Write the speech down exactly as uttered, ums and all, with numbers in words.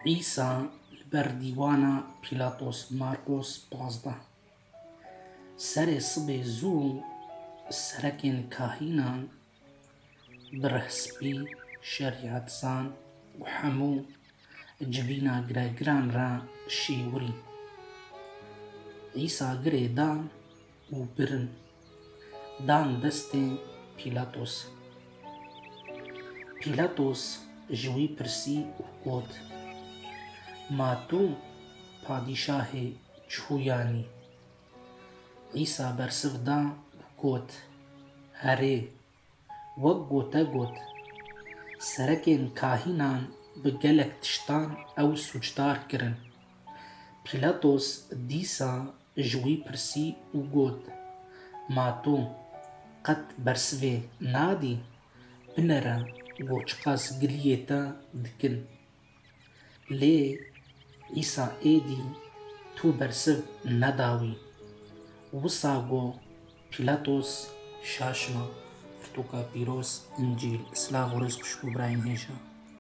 Îsa li ber dîwana Pîlatos, Markos pazdeh. Serê sibê zû serekên kahînan, bi rihspî, şerîetzan û hemû civîna giregiran re şêwirî. Îsa girê dan û birin dan destê Pîlatos. Pîlatos ji wî pirsî û got, "Ma tu padîşahê çûyan î?" Îsa bersiv da û got, "Erê, wek ku te got." Serekên kahînan bi gelek tiştan ew sûcdar kirin. Pîlatos dîsa ji wî pirsî û got, "Ma tu qet bersivê nadî? Binêre ku çiqas giliyê te dikin." Lê Îsa êdî tu bersiv neda wî. Wisa got, Pîlatos şaş ma. Pirtûka pîroz, Încîl. Silav û rêz xwişk û birayên hêja.